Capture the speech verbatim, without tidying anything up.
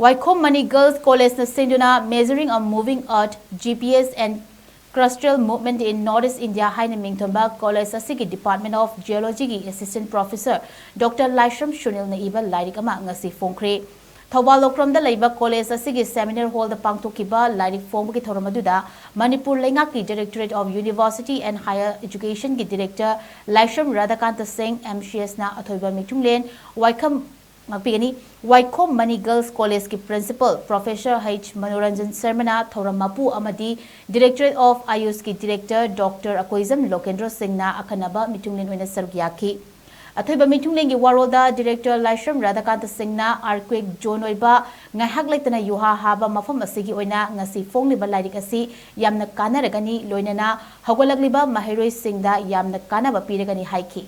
ꯋꯥꯏꯈꯣꯝ money girls ꯀꯣꯂꯦꯖꯅ ꯁꯤꯟꯗꯨꯅ Measuring a Moving Earth, G P S and Crustal Movement in Northeast India ꯍꯥꯏꯅ ꯃꯤꯡꯊꯣꯟꯕ college ꯑꯁꯤꯒꯤ Department of Geologyꯒꯤ Assistant Professor Doctor ꯂꯥꯏꯁ꯭ꯔꯝ ꯁꯨꯅꯤꯜꯅ ꯏꯕ ꯂꯥꯏꯔꯤꯛ ꯑꯃ ꯉꯁꯤ ꯐꯣꯡꯈ꯭ꯔꯦ꯫ ꯊꯧꯕꯥꯜ ꯂꯣꯀ꯭ꯔꯝꯗ ꯂꯩꯕ ꯀꯣꯂꯦꯖ ꯑꯁꯤꯒꯤ seminar hallꯗ ꯄꯥꯡꯊꯣꯛꯈꯤꯕ ꯂꯥꯏꯔꯤꯛ ꯐꯣꯡꯕꯒꯤ ꯊꯧꯔꯝ ꯑꯗꯨꯗ ꯃꯅꯤꯄꯨꯔ ꯂꯩꯉꯥꯛꯀꯤ Directorate of University and Higher Educationꯒꯤ Director ꯂꯥꯏꯁ꯭ꯔꯝ ꯔꯥꯙꯥꯀꯥꯟꯇ ꯁꯤꯡ, M C Sꯅ ꯑꯊꯣꯏꯕ ꯃꯤꯊꯨꯡꯂꯦꯟ ꯋꯥꯏꯈꯝ ꯉꯥꯛꯄꯤꯒꯅꯤ꯫ ꯋꯥꯏꯈꯣꯝ ꯃꯅꯤ ꯒꯔꯜꯁ ꯀꯣꯂꯦꯖꯀꯤ Principal Professor H ꯃꯅꯣꯔꯟꯖꯟ ꯁꯔꯃꯅ ꯊꯧꯔꯝ ꯃꯄꯨ ꯑꯃꯗꯤ Directorate of Ayushꯀꯤ Director Doctor Akoijam ꯂꯣꯀꯦꯟꯗ꯭ꯔꯣ ꯁꯤꯡꯅ ꯑꯈꯟꯅꯕ ꯃꯤꯊꯨꯡꯂꯦꯟ ꯑꯣꯏꯅ ꯁꯔꯨꯛ ꯌꯥꯈꯤ꯫ ꯑꯊꯣꯏꯕ ꯃꯤꯊꯨꯡꯂꯦꯟꯒꯤ ꯋꯥꯔꯣꯜꯗ Director ꯂꯥꯏꯁ꯭ꯔꯝ ꯔꯥꯙꯥꯀꯥꯟꯇ ꯁꯤꯡꯅ earthquake zone ꯑꯣꯏꯕ ꯉꯥꯏꯍꯥꯛ ꯂꯩꯇꯅ ꯌꯨꯍꯥ ꯍꯥꯕ ꯃꯐꯝ ꯑꯁꯤꯒꯤ ꯑꯣꯏꯅ ꯉꯁꯤ ꯐꯣꯡꯂꯤꯕ ꯂꯥꯏꯔꯤꯛ ꯑꯁꯤ ꯌꯥꯝꯅ ꯀꯥꯟꯅꯔꯒꯅꯤ, ꯂꯣꯏꯅꯅ ꯍꯧꯒꯠꯂꯛꯂꯤꯕ ꯃꯍꯩꯔꯣꯏꯁꯤꯡꯗ ꯌꯥꯝꯅ ꯀꯥꯟꯅꯕ ꯄꯤꯔꯒꯅꯤ ꯍꯥꯏꯈꯤ꯫